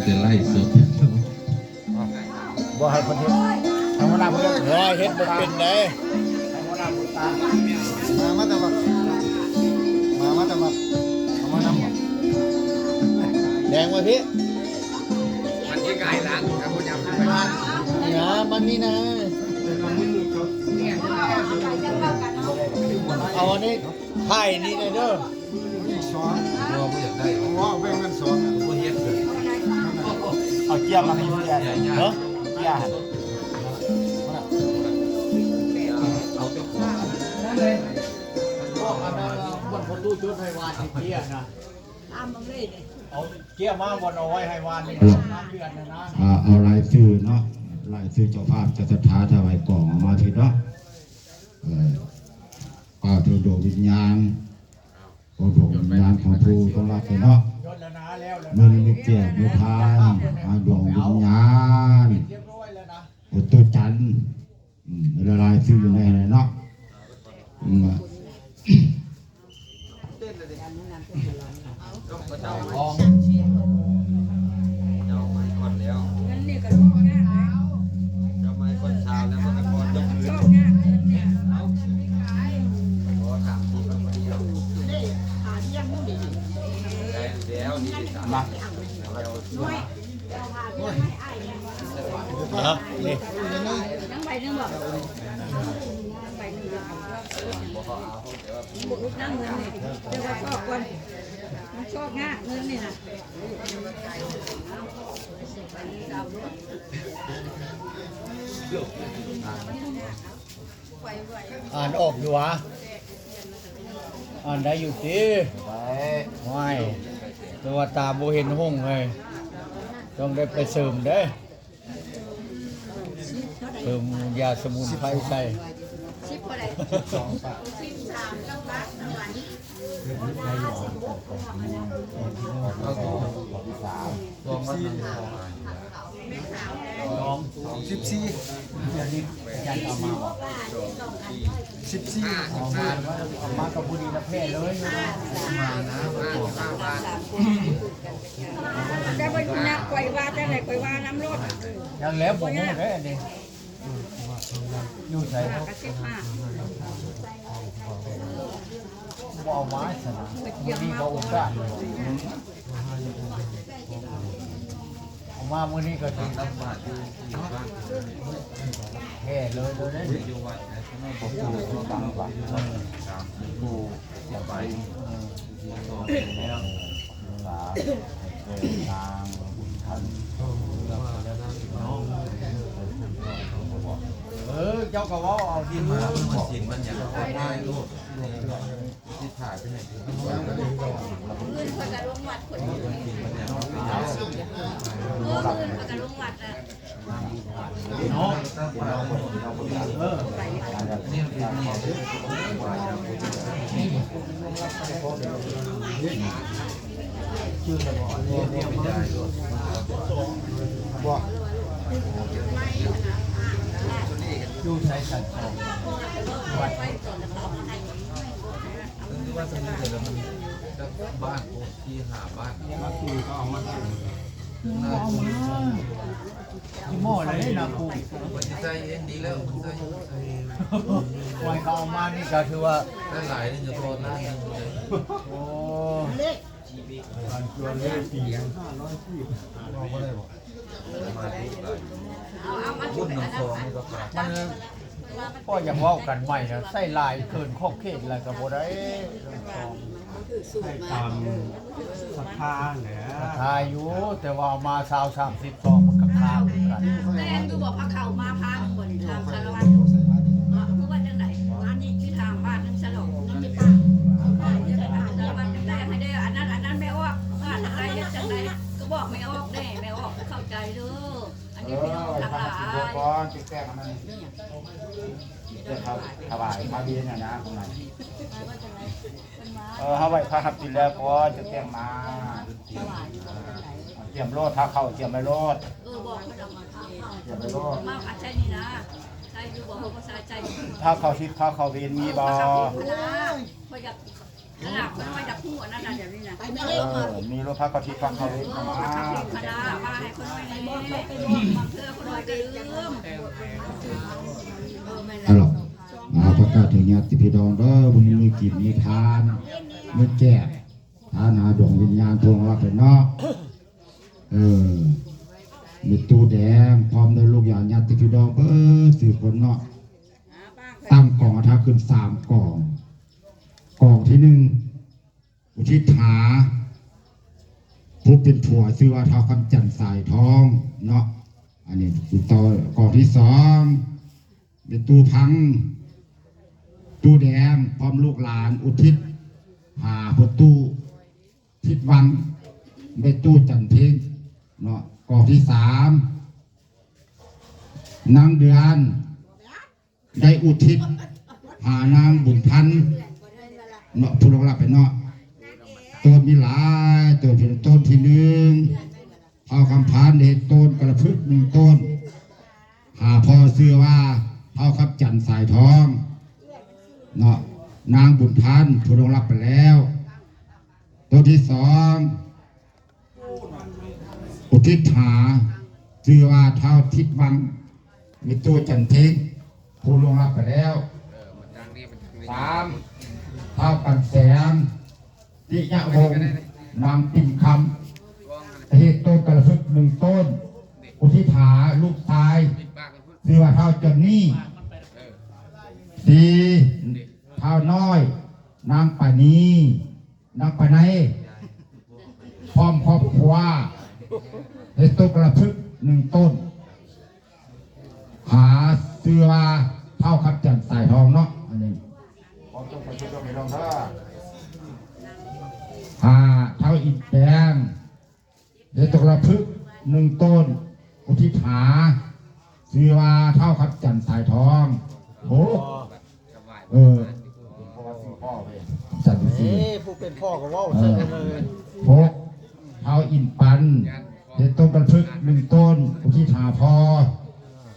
ແຕ່ໄລສົດ ບໍ່ໃຫ້ເພິ່ນເຮັດ ໃຫ້ຫົວໜ້າເພິ່ນເຮັດ ເຮັດບໍ່ເປັນເດ້. ມາ ມາແຕ່ວ່າ ມາ ມາແຕ່ວ່າ ເອົາມານຳບໍ່? ແດງມາພີ້ ມັນຊິກາຍຫຼັງ ຖ້າບໍ່ຢາກໄປ ນະ ມັນນີ້ນະ ເອົາອັນນີ້ ຖ່າຍນີ້ແດ່ເດີ. ອີກສອງ ບໍ່ ບໍ່ຢາກໄດ້ ເວົ້າແບ່ງກັນສອງ ບໍ່ເຮັດເລີຍ. ເອົາເຈ້ຍມາໃຫ້ເຈ້ຍ ເອີ ເຈ້ຍ ເອົາເຈົ້າຂອງ ອັນນັ້ນບ່ອນພໍ່ຕູ້ຈົດໃຫ້ວ່າຊິເຈ້ຍນະ ຕາມເບິ່ງເລີຍ ເອົາເຈ້ຍມາບ່ອນເອົາໄວ້ໃຫ້ວ່ານີ້ນະ ເດືອນນະນະ. ອ່າ ເອົາລາຍຊື່ເນາະ ລາຍຊື່ເຈົ້າພາບ ເຈົ້າສັດທາ ຖວາຍກອງ ເອົາມາພີ້ເນາະ. ເອີ ກ່າວເຖິງດວງວິນຍານ ໂອ້ ດວງວິນຍານຂອງຜູ້ຕ້ອງຮັບເນາະ ເງິນລູກແຈກລູກທານ ອາ ດວງວິນຍານ ໂອ້ ໂຕຈັນ ອືມ ຫຼາຍໆຊື່ຢູ່ໃນຫັ້ນແຫຼະເນາະ ອືມ. ເຈົ້າໄມ້ກ່ອນແລ້ວ ເຈົ້າໄມ້ກ່ອນຊາວແລ້ວ ມັນກໍພໍຍົກຄືນ ເອົາ ຂໍຖາມທີ່ວ່າພໍດີເອົາ ໄດ້ແລ້ວ ນີ້ ມາ ໂອ້ຍ ເນາະ ນີ້ ຍັງໃບໜຶ່ງບໍ່? ຍັງໃບໜຶ່ງບໍ່? ບໍ່ເອົາ ບໍ່ອຸດນຳເງິນນີ້ ແຕ່ວ່າຊອກກ່ອນ ມັນຊອກຍາກເງິນນີ້ນະ ອ່ານອອກຢູ່ຫວາ? ອ່ານໄດ້ຢູ່ຕິ? ໄດ້ ໂອ້ຍ ແຕ່ວ່າຕາບໍ່ເຫັນຫົງເລີຍ ຕ້ອງໄດ້ໄປເສີມເດ້. ເພີ່ມຢາສະໝຸນໄພໃສ່ ສິບເທົ່າໃດ? ສິບສອງ ສິບສາມ ກັບລັດສະຫວັນ ສອງ ສິບສີ່ ດຽວນີ້ອາຈານເອົາມາບໍ່? ສິບສີ່ ເອົາມາ ເອົາມາກັບຜູ້ດີນະແພ້ເລີຍ ມານະ ມາ ມາ ມາ. ແຕ່ວ່ານັກ ຂ້ອຍວ່າຈັ່ງໃດ ຂ້ອຍວ່ານຳໂລດ ຍັງແລ້ວບໍ່ຮູ້ເດ້ອັນນີ້ ຢູ່ໃສ ກະສິບຫ້າ ບໍ່ເອົາມາຊັ້ນນະ ມີໂອກາດ ເອົາມາມື້ນີ້ກໍຖືກແທ້ເລີຍ ເລີຍເດ້ ຢູ່ວັດ ເອີ ເຈົ້າກໍເວົ້າເອົາທີ່ມາ ມັນສິນມັນຫຍັງ ເອົາໄດ້ໂລດ ຊິຖ່າຍໄປໃຫ້ເພິ່ນ ມື້ອື່ນຂ້ອຍກໍລົງວັດພຸ້ນ ມື້ອື່ນຂ້ອຍກໍລົງວັດນະ. ບ້ານ ສີ່ຫ້າບ້ານ ເອົາມາ ຊິໝໍ້ເລີຍນະ ປູກ ເພິ່ນຊິໃສ່ເອງດີແລ້ວ ເພິ່ນໃສ່ ໃສ່ ໄວ້ເຂົາເອົາມານີ້ກໍຖືວ່າ ໄດ້ຫຼາຍນີ້ ຈະໂທດນະ ໂອ້ ການຈວນເລີຍ ສີ່ຫ້າຮ້ອຍກີບ ເວົ້າບໍ່ໄດ້ບໍ່? ບຸນນຳສອງນີ້ກໍ ມັນ ກໍຢາກເວົ້າກັນໃໝ່ນະ ໃສ່ຫຼາຍເກີນຂອບເຂດແລ້ວກໍບໍ່ໄດ້ ໃຫ້ຕາມສັດທາແຫຼະ ສັດທາຢູ່ ແຕ່ວ່າເອົາມາຊາວ ສາມສິບຊອງ ມັນກໍຄ້າງຄືກັນ ແມ່ນຢູ່ບໍ່? ພາເຂົ້າມາພາໜຶ່ງບໍ່ນີ້ ຖາມສາລະວັດ ເອີ ຄືວ່າຈັ່ງໃດ? ອັນນີ້ຄືຖາມບາດໜຶ່ງສະຫຼອງ ເງິນຈະປາກ ສາລະວັດຈັ່ງໃດ? ໃຫ້ໄດ້ອັນນັ້ນ ອັນນັ້ນແມ່ອອກ ວ່າຈັ່ງໃດ ເຮັດຈັ່ງໃດ ກໍບອກແມ່ອອກແດ່ ແມ່ອອກເຂົ້າໃຈເດີ. ອັນນີ້ພີ່ນ້ອງທັງຫຼາຍ ເອີ ພາສິບຫົກກ່ອນ ຈຸດແຕກອັນນັ້ນ ແມ່ນຫຍັງ? ຈະຖະ ຖວາຍພະເວນນະນະ ຂອງນັ້ນ ເອີ ເຮົາໄຫວ້ພະຮັບສິນແລ້ວກ່ອນ ຈະແຕ່ງມາ ຖວາຍ ຕຽມໂລດ ພາເຂົ້າຕຽມໄວ້ໂລດ ເອີ ບອກເພິ່ນເອົາມາ ຕຽມໄວ້ໂລດ ມາອັນໃສ່ນີ້ນະ ໃສ່ຢູ່ບໍ່? ພາເຂົ້າທິດ ພາເຂົ້າເວນມີບໍ່? ຂ້ອຍຢາກ ຂະໜາດເພິ່ນວ່າຢາກຮູ້ອັນນັ້ນນະ ດຽວນີ້ນະ ເອີ ມີໂລດ ພາເຂົ້າທິດ ພາເຂົ້າເວນ ເອີ ມາ ພາເຂົ້າທິດ ພາເຂົ້າເວນ ມາໃຫ້ ເອົາລະ ອາ ປະກາດໃຫ້ຍາດຕິພີ່ນ້ອງເດີ ມື້ນີ້ມີກິນມີທານ ມື້ແຈກ ທານຫາດວງວິນຍານພວກເຮົາເນາະ. ເອີ ມີຕູ້ແດງ ພ້ອມດ້ວຍລູກຫຼານຍາດຕິພີ່ນ້ອງເບິດສູ່ຄົນເນາະ. ຕັ້ງກອງອາທາຂຶ້ນສາມກອງ. ກອງທີໜຶ່ງ ອຸທິດຫາຜູ້ເປັນຜົວ ຊື່ວ່າທ້າວຄຳຈັນສາຍທອງເນາະ. ອັນນີ້ ຕໍ່ກອງທີສອງ ແມ່ຕູ້ພັງ ຕູ້ແດງ ພ້ອມລູກຫຼານ ອຸທິດຫາພໍ່ຕູ້ທິດວັງ ແມ່ຕູ້ຈັນເພັງເນາະ. ກອງທີສາມ ນາງເດືອນ ໄດ້ອຸທິດຫານາງບຸນທັນເນາະ ຜູ້ລ່ວງລັບໄປເນາະ. ຕົ້ນມີຫຼາຍຕົ້ນ ເປັນຕົ້ນທີໜຶ່ງ ທ້າວຄຳພັນ ເຮັດຕົ້ນກາລະພຶກໜຶ່ງຕົ້ນ ຫາພໍ່ຊື່ວ່າທ້າວຄຳຈັນສາຍທອງເນາະ. ນາງບຸນທັນ ຜູ້ລ່ວງລັບໄປແລ້ວ. ຕົ້ນທີສອງ ອຸທິດຫາ ຊື່ວ່າທ້າວທິດວັງ ແມ່ຕູ້ຈັນເພັງ ຜູ້ລ່ວງລັບໄປແລ້ວ. ສາມ ທ້າວກັນແສງ ຕິຍະວົງ ນາງປິ່ນຄຳ ເຮັດຕົ້ນກາລະພຶກໜຶ່ງຕົ້ນ ອຸທິດຫາລູກຊາຍ ຊື່ວ່າທ້າວຈອນນີ. ສີ່ ທ້າວນ້ອຍ ນາງປານີ ນາງປາໄນ ພ້ອມຄອບຄົວ ເຮັດຕົ້ນກາລະພຶກໜຶ່ງຕົ້ນ ຫາຊື່ວ່າທ້າວຄຳຈັນສາຍທອງເນາະ. ອັນນີ້ ຫ້າ ທ້າວອິນແປງ ເຮັດຕົ້ນກາລະພຶກໜຶ່ງຕົ້ນ ອຸທິດຫາ ຊື່ວ່າທ້າວຄຳຈັນສາຍທອງ. ຫົກ ເອີ ຈັນສີ່ ເອີ ຜູ້ເປັນພໍ່ກໍເວົ້າ ເອີ ໃສ່ເລີຍ. ຫົກ ທ້າວອິນປັນ ເຮັດຕົ້ນກາລະພຶກໜຶ່ງຕົ້ນ ອຸທິດຫາພໍ່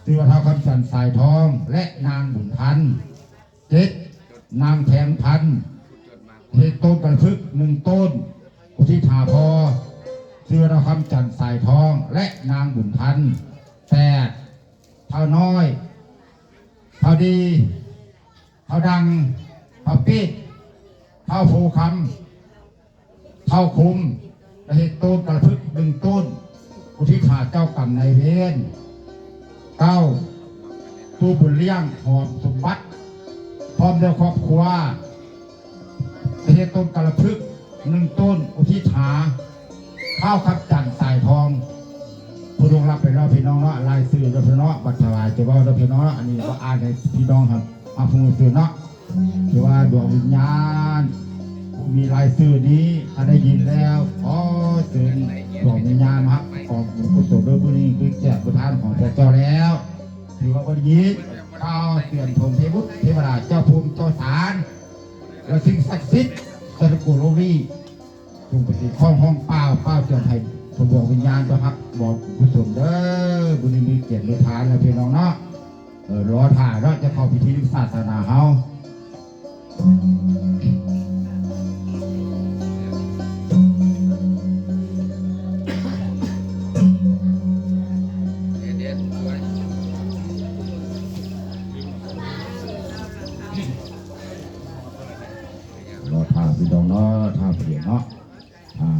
ຊື່ວ່າທ້າວຄຳຈັນສາຍທອງ ແລະ ນາງບຸນທັນ. ເຈັດ ນາງແທງພັນ ເຮັດຕົ້ນກາລະພຶກໜຶ່ງຕົ້ນ ອຸທິດຫາພໍ່ ຊື່ວ່າທ້າວຄຳຈັນສາຍທອງ ແລະ ນາງບຸນທັນ. ແປດ ທ້າວນ້ອຍ ທ້າວດີ ທ້າວດັງ ທ້າວປີດ ທ້າວພູຄຳ ທ້າວຄຸມ ໄດ້ເຮັດຕົ້ນກາລະພຶກໜຶ່ງຕົ້ນ ອຸທິດຫາເຈົ້າກຳນາຍເວນ. ເກົ້າ ຕູ້ບຸນລ້ຽງ ຫອມສົມບັດ ພ້ອມດ້ວຍຄອບຄົວ ໄດ້ເຮັດຕົ້ນກາລະພຶກໜຶ່ງຕົ້ນ ອຸທິດຫາທ້າວຄຳຈັນສາຍທອງ ຜູ້ລ່ວງລັບໄປເນາະ ພີ່ນ້ອງເນາະ. ລາຍຊື່ເດີພີ່ນ້ອງເນາະ ບັດຖວາຍຈະເວົ້າເດີພີ່ນ້ອງເນາະ. ອັນນີ້ກໍອ່ານໃຫ້ພີ່ນ້ອງຮັບ ຮັບຮູ້ຊື່ເນາະ ທີ່ວ່າດວງວິນຍານຜູ້ມີລາຍຊື່ນີ້ ຖ້າໄດ້ຍິນແລ້ວ ຂໍເຊີນດວງວິນຍານມາຮັບກອງບຸນກຸສົນໂດຍມື້ນີ້ ຄືແຂກຜູ້ທານຂອງພວກເຈົ້າແລ້ວ. ຖືວ່າບໍ່ໄດ້ຍິນ ທ້າວເສຽນທົ່ງເທວະບຸດເທວະດາ ເຈົ້າພູມເຈົ້າສານ ແລະ ສິ່ງສັກສິດໃນສະກຸນໂລກນີ້ ຈົ່ງປະຕິດຄອງຫ້ອງປ່າວ ປ່າວຈອມໃຫ້ ເພື່ອດວງວິນຍານໄດ້ຮັບບຸນກຸສົນເດີ. ມື້ນີ້ມີກຽດມີທານແລ້ວພີ່ນ້ອງເນາະ. ເອີ ລໍຖ້າເນາະ ຈະເຂົ້າພິທີທາງສາສະໜາເຮົາ. ລໍຖ້າພີ່ນ້ອງເນາະ ຖ້າເພິ່ນເນາະ ອ່າ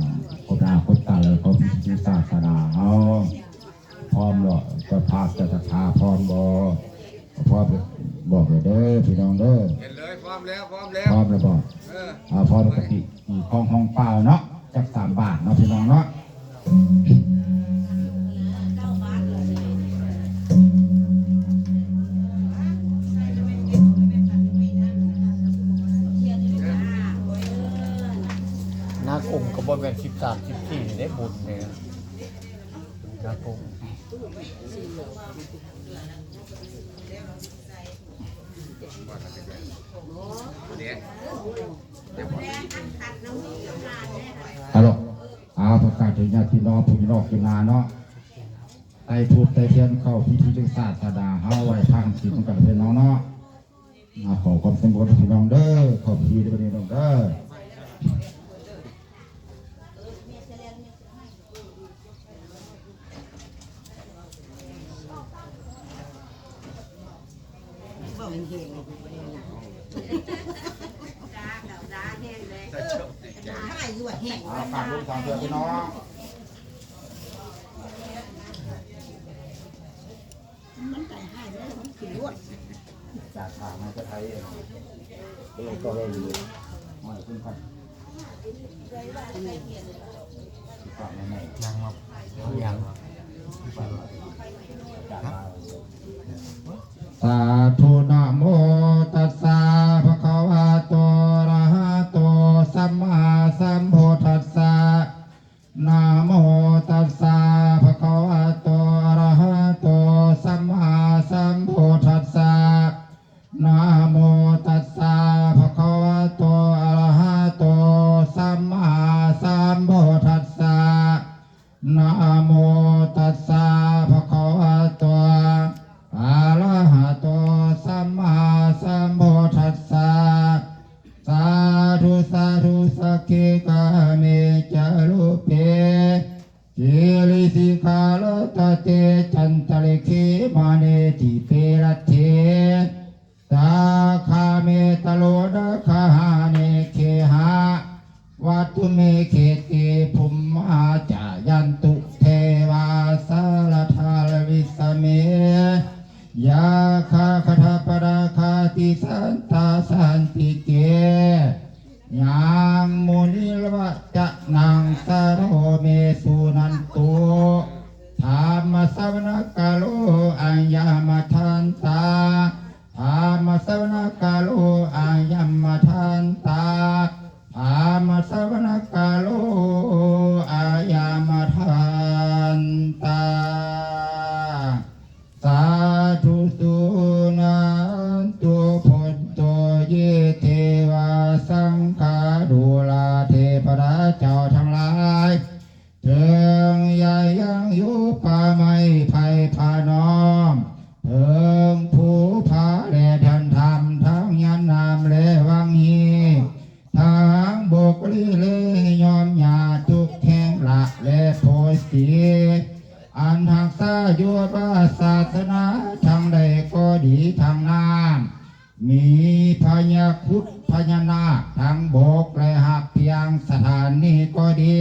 ຄົບໜ້າຄົບຕາແລ້ວ ເຂົ້າພິທີທາງສາສະໜາເຮົາ. ພ້ອມແລ້ວ ເຈົ້າພາບເຈົ້າສັດທາພ້ອມບໍ່? ພ້ອມ ບອກເລີຍເດີພີ່ນ້ອງເດີ. ເຫັນເລີຍ ພ້ອມແລ້ວ ພ້ອມແລ້ວ ພ້ອມແລ້ວບໍ? ເອີ ອ່າ ພ້ອມກະຕິຕີຄອງຫ້ອງປ່າວເນາະ ຈັກສາມບາດເນາະພີ່ນ້ອງເນາະ. ນາກົງກໍບໍ່ແມ່ນສິບສາມ ສິບສີ່ເດ້ບຸນນີ້ ນາກົງ. ອາໂລ ອາ ປະກາດໃຫ້ຍາດພີ່ນ້ອງຜູ້ຢູ່ນອກຢູ່ນາເນາະ ໄຕ້ທູບໄຕ້ທຽນເຂົ້າພິທີທາງສາສະໜາເຮົາ ໄຫວ້ພະນຳສິນນຳກັນເດີພີ່ນ້ອງເນາະ. ອາ ຂໍຄວາມສະຫງົບພີ່ນ້ອງເດີ ເຂົ້າພິທີເດີພີ່ນ້ອງເດີ. ເອີ ແມ່ນແລ້ວ ແມ່ນແລ້ວ. ເອີ ແມ່ນແລ້ວ ແມ່ນແລ້ວ. ເອີ ແມ່ນແລ້ວ ແມ່ນແລ້ວ. ເອີ ແມ່ນແລ້ວ ແມ່ນແລ້ວ. ເອີ ອ່າ ຝາກລຸງສອງເທື່ອພີ່ນ້ອງ. ມັນໄປຫາຍແລ້ວ ມັນຂຶ້ນລວດ ຈາກທາງມາຈະໄທ ເອີ ກໍເລີຍຢູ່ ມາຂຶ້ນໄປ ຍັງບໍ່ ຍັງ ສາທຸ ນະໂມຕັດສະ ພະຄະວະໂຕ ອະລະຫະໂຕ ສຳມາສຳພຸດທັດສະ. ນະໂມຕັດສະ ພະຄະວະໂຕ ອະລະຫະໂຕ ສຳມາສຳພຸດທັດສະ. ນະໂມຕັດສະ ພະຄະວະໂຕ ອະລະຫະໂຕ ສຳມາສຳພຸດທັດສະ. ນະໂມຕັດສະ ພະຄະວະໂຕ ອະລະຫະໂຕ ສຳມາສຳພຸດທັດສະ. ສາທຸ ສາທຸ ສັກເຂ ກາເມ ຈາລຸເປ ກິລິສິຂາລະຕະເຕ ຈັນຕະລິເຂ ມະເນ ທິເປ ລັດເຖ ສາຄາເມ ຕະໂລດາຄາຫາເນ ເຂຫະ ວັດຖຸເມ ເຂຕິ ພູມມາ ຈາຍັນຕຸ ເທວາ ສາລະທາລະວິສະເມ ຢາຄາຄະທາປະດາຄາຕິສັນຕາສັນຕິເກ ຍັງມຸນິລະວະຈະນັງສາໂຣເມສຸນັນຕຸ ທຳມະສະວະນະກາໂລ ອາຍາມະທັນຕາ ທຳມະສະວະນະກາໂລ ອາຍາມະທັນຕາ ທຳມະສະວະນະກາໂລ ອາຍາມະທັນຕາ. ສາທຸ ສຸນັນຕຸ ພຸດໂຕ ເຢ ເທວາ ສັງຄາດູລາ ເທວະດາເຈົ້າທັງຫຼາຍ ເຖິງຢ່າຍັງຢູ່ປ່າໄມ້ໄຜ່ຜານ້ອມ ເພິ່ງພູຜາແລະທ່ານທຳ ທັງຍານນ້ຳແລະວັງຮີ ທັງບົກລີເລຍອມຍາທຸກແຫ່ງລະແລະໂພສີ ອັນຮັກສາຢູ່ວ່າສາສະໜາທາງໃດກໍດີທາງນ້ຳ ມີພະຍາຄຸດພະຍານາກທາງບົກ ແລະຮັບພຽງສະຖານນີ້ກໍດີ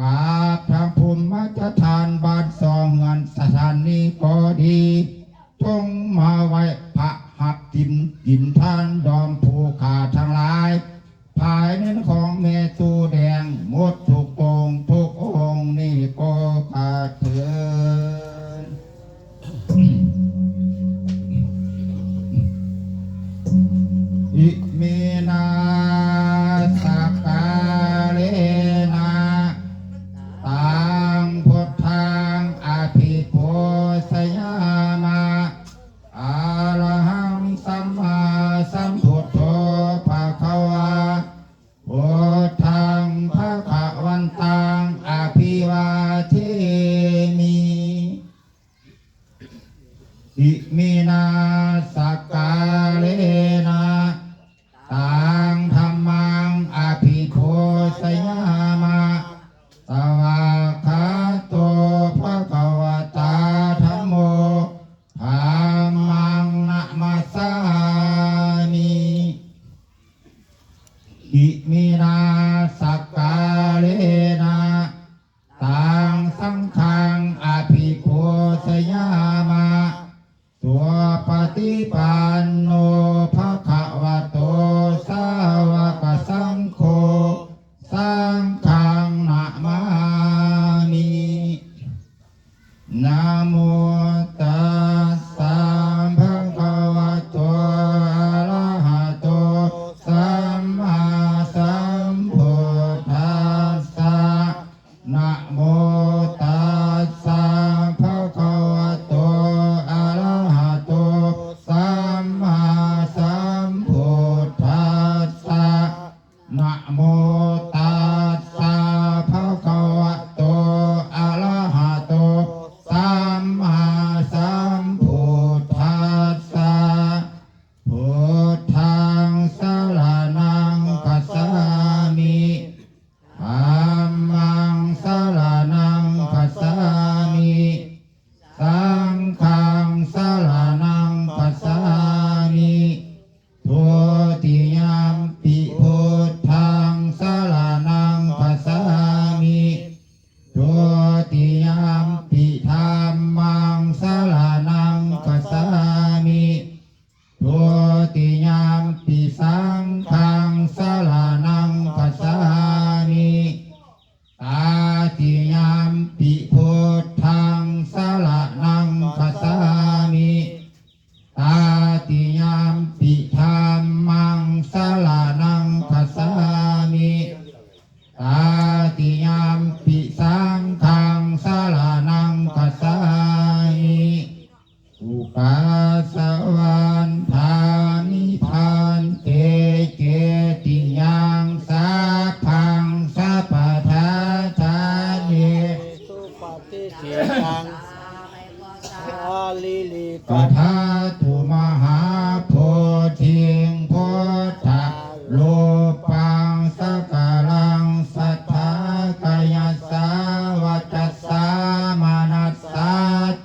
ກັບທາງພູມມາຈະຖານບ້ານຊ່ອງເຮືອນສະຖານນີ້ກໍດີ ຈົ່ງມາໄຫວ້ພະຮັບສິນກິນທານດອມຜູ້ຂ້າທັງຫຼາຍ ພາຍໃນຂອງແມ່ຕູ້ແດງໝົດທຸກອົງທຸກອົງນີ້ກໍກະເທີນ. ອິເມນາ ສັກກາເລນະ ຕັງ ພຸດທັງ ອະພິປູຊະຍາມະ ອະລະຫັງ ສຳມາສຳພຸດໂທ ພະຄະວາ ພຸດທັງ ພະຄະວັນຕັງ ອະພິວາເທມິ ອິເມນາ ສັກກາເລນະ ຕັງ ທຳມັງ ອະພິປູຊະຍາມະ ສະຫວາກຂາໂຕ ພະຄະວະຕາ ທຳໂມ ທຳມັງ ນະມັດສາມິ ອິເມນາ ສັກກາເລນະ ຕັງ ສັງຄັງ ອະພິປູຊະຍາມະ ສຸປະຕິປັນໂນ ພະຄະວະໂຕ ສາວະກະສັງໂຄ ສັງຄັງ ນະມາມິ. ນະໂມຕັດສະ ພະຄະວະໂຕ ອະລະຫະໂຕ ສຳມາສຳພຸດທັດສະ. ນະໂມຕັດສະ ພະຄະວະໂຕ ອະລະຫະໂຕ ສຳມາສຳພຸດທັດສະ. ນະໂມຕັດສະ ພະຄະວະໂຕ ອະລະຫະໂຕ ສຳ ສາລິລິກະທາຕຸມະຫາໂພທິງ ພຸດທະຮູປັງສະກະລັງ ສັດທາກາຍະສາວະຈະສາມະນະສາ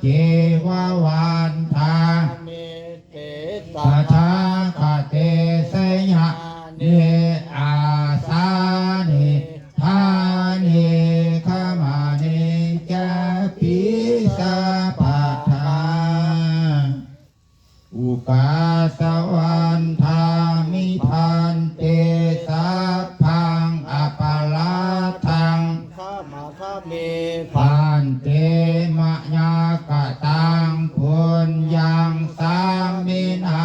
ເຈວະວັນທາ ເມ ເຕສະ ຕະຖາຄະເຕ ສະຍາເນ ອາສາເນ ຖາເນ ຂະມາເນ ຈາປິ ສະປະທາ ອຸກາສະວັນທາມິ ພັນເຕ ສັບພັງ ອະປະລາທັງ ຂະມາ ຂະເມ ພັນເຕ ມະຍາກະຕັງ ປຸນຍັງ ສາມິນາ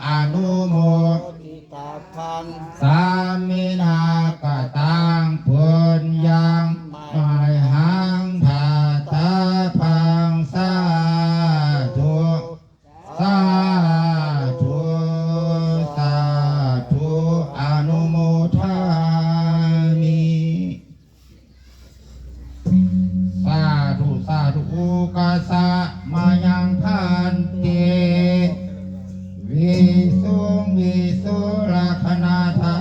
ອະນຸໂມທິຕະພັງ ສາມິນາກະຕັງ ປຸນຍັງ ມະຫັງ ທາຕະພັງ ສາທຸ ສາທຸ ສາທຸ ອະນຸໂມທາມິ ສາທຸ ສາທຸ ອຸກາສະມະຍັງ ພັນເຕ ວິສຸງ ວິສຸງ ລັກຂະນາທາ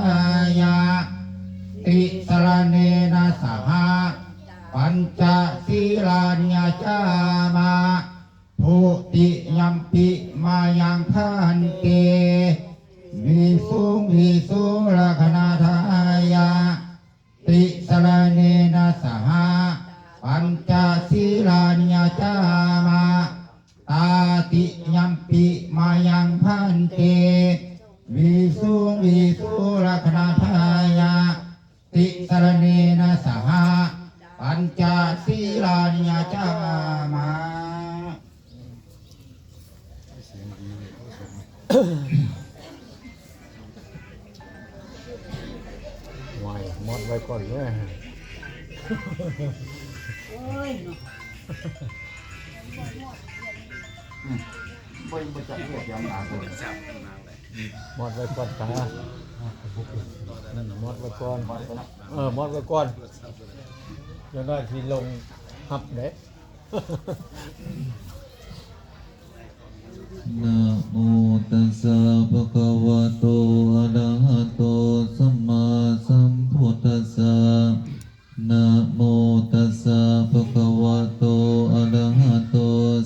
ຍາ ຕິສະລະເນນະ ສະຫະ ປັນຈະ ສີລານິ ຍາຈາມະ ທຸຕິຍຳປິ ມະຍັງ ພັນເຕ ວິສຸງ ວິສຸງ ລັກຂະນາທາຍາ ຕິສະລະເນນະ ສະຫະ ປັນຈະ ສີລານິ ຍາຈາມະ ຕາຕິຍຳປິ ມະຍັງ ພັນເຕ ວິສຸງ ວິສຸງ ລັກຂະນາທາຍາ ຕິສະລະເນນະ ສະຫະ ປັນຈະ ສີລານິ ຍາຈາມະ. ຫວຍ ໝົດໄວ້ກ່ອນເດີ້. ໂອ້ຍເນາະ ອືມ ບໍ່ ບໍ່ຈັກເຮັດຫຍັງນະ ໝົດໄວ້ກ່ອນຕາ ໝົດໄວ້ກ່ອນ ໝົດໄວ້ເນາະ ເອີ ໝົດໄວ້ກ່ອນ ຢ່າງນ້ອຍຊິລົງຮັບເດ້. ນະໂມຕັດສະ ພະຄະວະໂຕ ອະລະຫະໂຕ ສຳມາສຳພຸດທັດສະ. ນະໂມຕັດສະ ພະຄະວະໂຕ ອະລະຫະໂຕ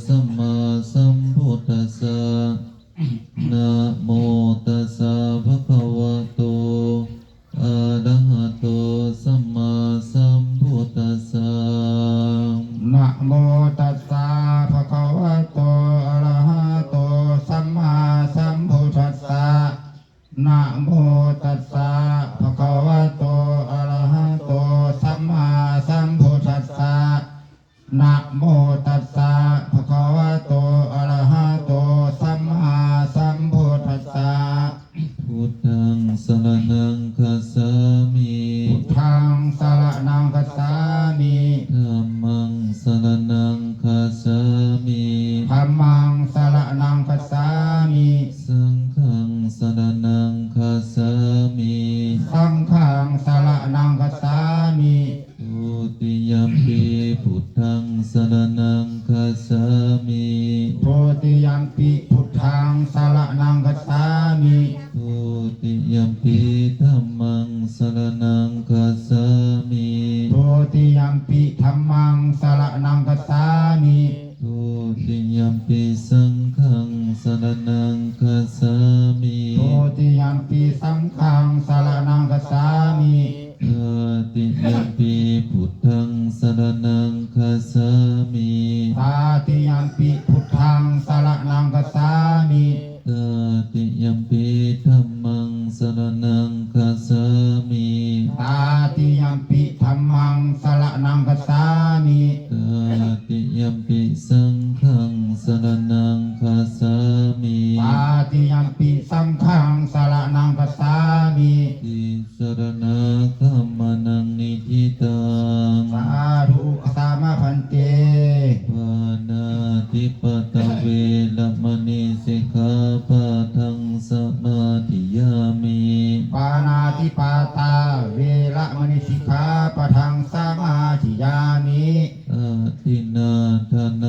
ສຳມາສຳພຸດທັດສະ. ນະໂມຕັດສະ ພະຄະວະໂຕ ອະລະຫະໂຕ ສຳມາສຳພຸດທັດສະ. ນະໂມຕັດສະ ພະຄະວະໂຕ ອະລະຫະໂຕ ສຳມາສຳພຸດທັດສະ. ນະໂມຕັດສະ ພະຄະວະໂຕ ອະລະຫະໂຕ ສຳມາສຳພຸດທັດສະ. ນະໂມຕັດສະ ພະຄະວະໂຕ ອະລະຫະໂຕ ສຳມາສຳພຸດທັດສະ. ພຸດທັງສະລະນັງຄັດສາມິ ພຸດທັງສະລະນັງຄັດສາມິ. ທຳມັງສະລະນັງຄັດສາມິ ທຳມັງສະລະນັງຄັດສາມິ. ສັງຄັງສະລະນັງຄັດສາມິ ສັງຄັງສະລະນັງຄັດສາມິ. ທຸຕິຍຳປິ ພຸດທັງສະລະນັງຄັດສາມິ ທຸຕິຍຳປິ ພຸດທັງສະລະນັງຄັດສາມິ. ທຸຕິຍຳປິ ທຳມັງສະລະນັງຄັດສາມິ ທຸຕິຍຳປິ ທຳມັງສະລະນັງຄັດສາມິ. ທຸຕິຍຳປິ ສັງຄັງສະລະນັງຄັດສາມິ ທຸຕິຍຳປິ ສັງຄັງສະລະນັງຄັດສາມິ. ຕາຕິຍຳປິ ພຸດທັງສະລະນັງຄັດສາມິ ຕາຕິຍຳປິ ພຸດທັງສະລະນັງຄັດສາມິ. ຕາຕິຍຳປິ ທຳມັງສະລະນັງຄັດສາມິ ຕາຕິຍຳປິ ທຳມັງສະລະນັງຄັດສາມິ. ຕາຕິຍຳປິ ສັງຄັງສະລະນັງຄັດສາມິ ຕາຕິຍຳປິ ສັງຄັງສະລະນັງຄັດສາມິ. ຕິສະລະນະກຳມະນັງ ນິທິຕັງ ສາທຸ ສາມະພັນເຕ. ປານາຕິປາຕາ ເວລະມະນີ ສິກຂາປະທັງ ສະມາທິຍາມິ ປານາຕິປາຕາ ເວລະມະນີ ສິກຂາປະທັງ ສະມາທິຍາມິ. ອະທິນນາທານ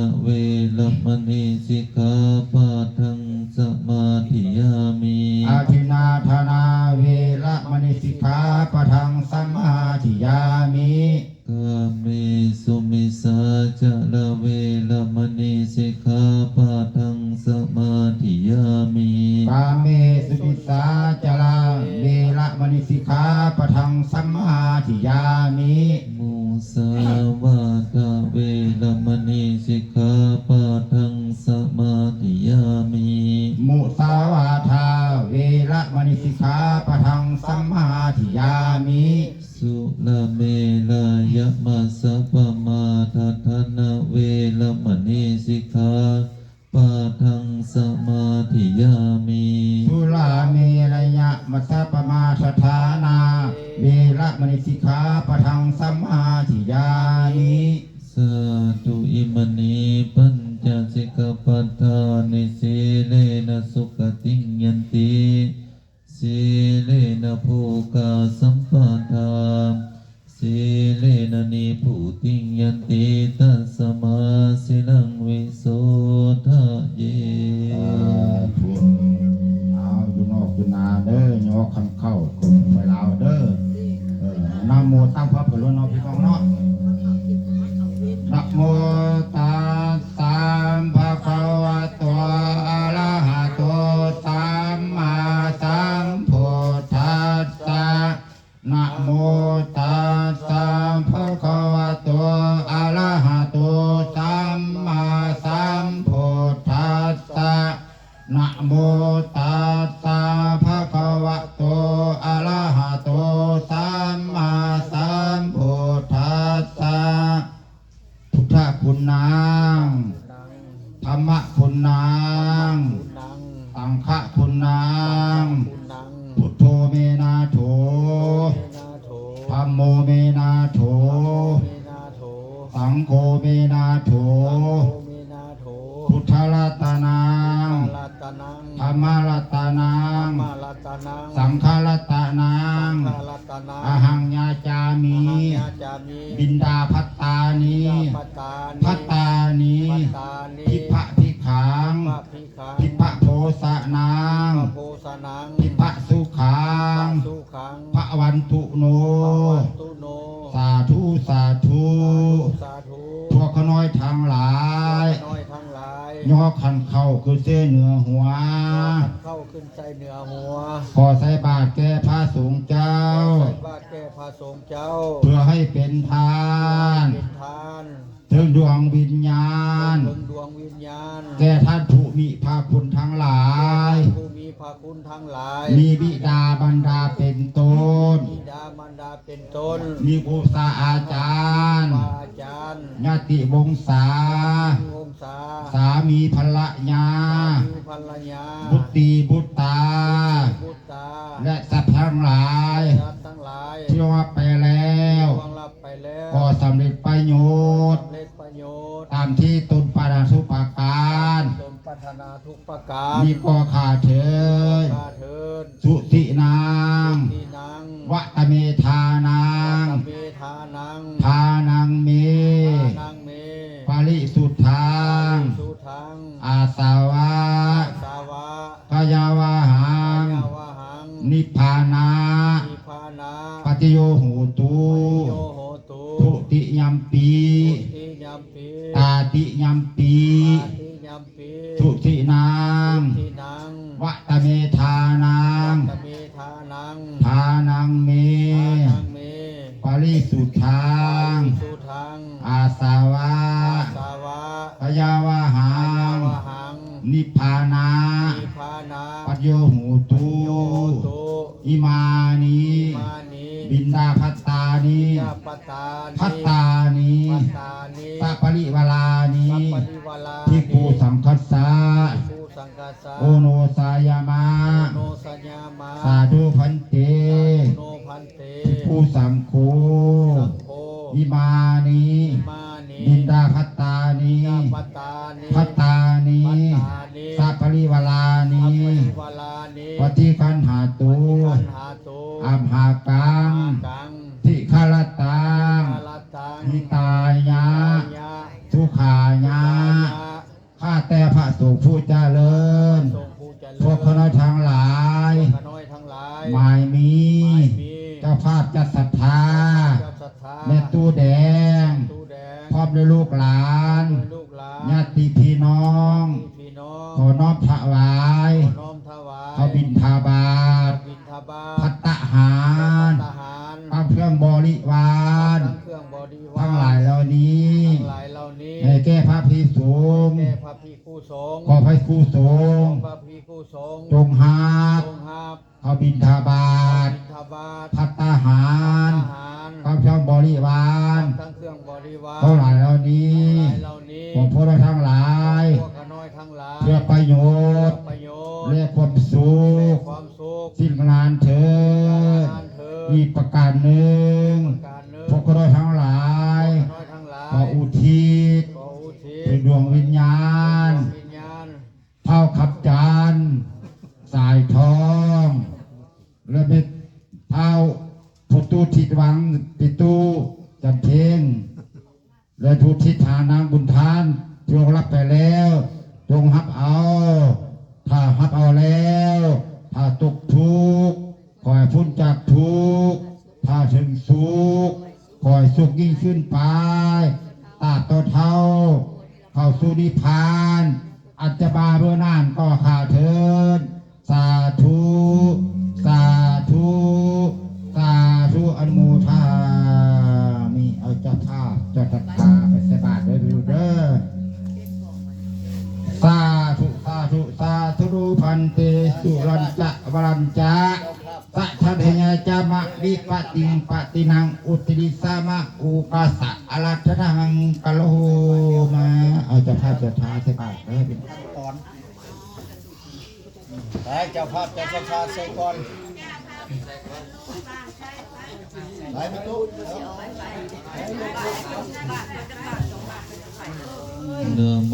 ເວລະມະນີ ສິກຂາປະທັງສະມາທິຍາມິ. ກາເມສຸມິດສາຈາລາ ເວລະມະນີ ສິກຂາປະທັງສະມາທິຍາມິ. ມຸສາວາທາ ເວລະມະນີ ສິກຂາປະທັງສະມາທິຍາມິ. ມຸສາວາທາ ເວລະມະນີ ສິກຂາປະທັງສະມາທິຍາມິ. ສຸລາເມລະຍະມັດສະປະມາທະຖານະ ເວລະມະນີ ສິກຂາປະທັງສະມາທິຍາມິ. ສຸລາເມລະຍະມັດສະປະມາທະຖານະ ເວລະມະນີ ສິກຂາປະທັງສະມາທິຍາມິ. ສາທຸ ອິມານິ ປັນຈະສິກຂະປັດຖານິ ສີເລນະ ສຸຂະຕິງ ຍັນຕິ ສີເລນະ ໂພກາ ສຳປະທາ ສີເລນະ ນິບພຸຕິງ ຍັນຕິ ຕັດສະມາ ສີລັງ ວິໂສທະເຍ. ສາທຸ. ເອົາ ຢູ່ນອກຢູ່ນາເດີ ຍໍຄັນເຂົ້າຂຶ້ນໄປລາວເດີ. ເອີ ນະໂມຕັງພະພຸດທະ ເນາະ ພີ່ນ້ອງເນາະ. ນະໂມຕັດສະ ພະຄະວະໂຕ ອະລະຫະໂຕ ສຳມາສຳພຸດທັດສະ. ນະໂມຕັດສະ ພະຄະວະໂຕ ອະລະຫະໂຕ ສຳມາສຳພຸດທັດສະ. ນະໂມຕັດສະ ພະຄະວະໂຕ ອະລະຫະໂຕ ສຳມາສຳພຸດທັດສະ. ພຸດທະຄຸນນັງ ທຳມະຄຸນນັງ ສັງຄະຄຸນນັງ ພຸດໂທເມນາໂຖ ທຳໂມເມນາໂຖ ສັງໂຄເມນາໂຖ. ພຸດທະລັດຕະນັງ ທຳມະລັດຕະນັງ ສັງຄະລັດຕະນັງ ອະຫັງຍາຈາມິ ບິນດາພັດຕານິ ພັດຕານິ ທິບພະພິກຂັງ ທິບພະໂພຊະນັງ ທິບພະສຸຂັງ ພະວັນຕຸໂນ. ສາທຸ ສາທຸ. ພວກຂ້ານ້ອຍທັງຫຼາຍ ຍໍຂັນເຂົ້າຂຶ້ນເຊເໜືອຫົວ ຂໍໃສ່ບາດແກ່ພະສົງເຈົ້າ ເພື່ອໃຫ້ເປັນທານ ເທິງດວງວິນຍານ ແກ່ທ່ານຜູ້ມີພະຄຸນທັງຫຼາຍ ມີບິດາມານດາເປັນຕົ້ນ ມີຄູບາອາຈານ ຍາດຕິວົງສາ ສາມີພັນລະຍາ ບຸດຕີບຸດຕາ ແລະ ສັດທັງຫຼາຍ ທີ່ລ່ວງລັບໄປແລ້ວ ກໍສຳເລັດປະໂຫຍດ ຕາມທີ່ຕົນປາດຖະໜາທຸກປະການ ນີ້ກໍຂ້າເທີ້ນ ສຸທິນັງ ວະຕະເມທານັງ ທານັງເມ ປະລິສຸດທັງ ອາສະວະ ກາຍະວະຫັງ ນິບພານະ ປະຕິໂຍໂຫຕຸ ທຸຕິຍຳປິ ຕາຕິຍຳປິ ສຸທິນັງ ວະຕະເມທານັງ ທານັງເມ ປະລິສຸດທັງ ອາສະວະ ກາຍະວະຫັງ ນິບພານະ ປັດໂຍໂຫຕຸ ອິມານິ ບິນດາພັດຕານິ ພັດຕານິ ສະປະລິວາລານິ ພິກຂຸສັງຄັດສະ ໂອໂນຊາຍາມະ ສາທຸພັນເຕ ພິກຂຸສັງໂຄ ອິມານິ ບິນດາພັດຕານິ ພັດຕານິ ສະປະລິວາລານິ ປະຕິຄັນຫາຕຸ ອັມຫາກັງ ທິຄະລະຕັງ ຫິຕາຍະ ສຸຂາຍະ. ຂ້າແຕ່ພະສົງຜູ້ຈະເລີນ ພວກຂ້ານ້ອຍທັງຫຼາຍ ໝາຍມີ ເຈົ້າພາບຈັດສັດທາ ແມ່ຕູ້ແດງ ພ້ອມດ້ວຍລູກຫຼານ ພີ່ນ້ອງ ພີ່ນ້ອງ ຂໍນ້ອມຖວາຍ ຂໍນ້ອມຖວາຍ ເຂົ້າບິນທາບາດ ເຂົ້າບິນທາບາດ ພັດຕາຫານ ພັດຕາຫານ ກັບເຄື່ອງບໍລິວານ ກັບເຄື່ອງບໍລິວານ ທັງຫຼາຍເຫຼົ່ານີ້ ທັງຫຼາຍເຫຼົ່ານີ້ ໃຫ້ແກ່ພະພິກຂຸສົງ ໃຫ້ແກ່ພະພິກຂຸສົງ ຂໍພະພິກຂຸສົງ ຂໍພະພິກຂຸສົງ ຈົ່ງຮັບ ຈົ່ງຮັບ ເຂົ້າບິນທາບາດ ເຂົ້າບິນທາບາດ ພັດຕາຫານ ພັດຕາຫານ ກັບເຄື່ອງບໍລິວານ ກັບທັງເຄື່ອງບໍລິວານ ທັງຫຼາຍເຫຼົ່ານີ້ ທັງຫຼາຍເຫຼົ່ານີ້ ຂອງພວກເຮົາທັງຫຼາຍ ຂອງພວກຂ້ານ້ອຍທັງຫຼາຍ ເພື່ອປະໂຫຍດ ເພື່ອປະໂຫຍດ ແລະຄວາມສຸກ ແລະຄວາມສຸກ ສິ້ນນານເທີ້ນ ສິ້ນນານເທີ້ນ ອີກປະການໜຶ່ງ ອີກປະການໜຶ່ງ ພວກຂ້ານ້ອຍທັງຫຼາຍ ພວກຂ້ານ້ອຍທັງຫຼາຍ ຂໍອຸທິດ ຂໍອຸທິດ ເຖິງດວງວິນຍານ ເຖິງດວງວິນຍານ ທ້າວຄຳຈັນ ສາຍທອງ ແລະແມ່ນທ້າວຜູ້ຕູ້ທິດວັງ ເປັນຕູ້ຈັນເພັງ ແລະອຸທິດຫານາງບຸນທານ ທີ່ລ່ວງລັບໄປແລ້ວ ຈົ່ງຮັບເອົາ ຖ້າຮັບເອົາແລ້ວ ຖ້າຕົກທຸກ ຂໍໃຫ້ພົ້ນຈາກທຸກ ຖ້າເຖິງສຸກ ຂໍໃຫ້ສຸກຍິ່ງຂຶ້ນໄປ ຕາບເທົ່າເທົ່າ ເຂົ້າສູ່ນິບພານ ອັນຈະມາເມື່ອນັ້ນກໍຂ້າເທີ້ນ ສາທຸ ສາທຸ ສາທຸ ອະນຸໂມທາມິ ເອົາເຈົ້າພາບເຈົ້າສັດທາໄປໃສ່ບາດເດີລູກເດີ ສາທຸ ສາທຸ ສາທຸ ພັນເຕ ສຸລັນຈະ ວະລັນຈະ ສະທະເທຍະຈາມະ ວິປະຕິງ ປະຕິນັງ ອຸດຕິລິສາມະ ອຸກາສະ ອາລາທະນາງ ກະໂລມາ ເອົາເຈົ້າພາບເຈົ້າສັດທາໃສ່ບາດເດີ ໄປ ເຈົ້າພາບເຈົ້າສັດທາໃສ່ກ່ອນ ໄປແມ່ຕູ້ ນະໂມ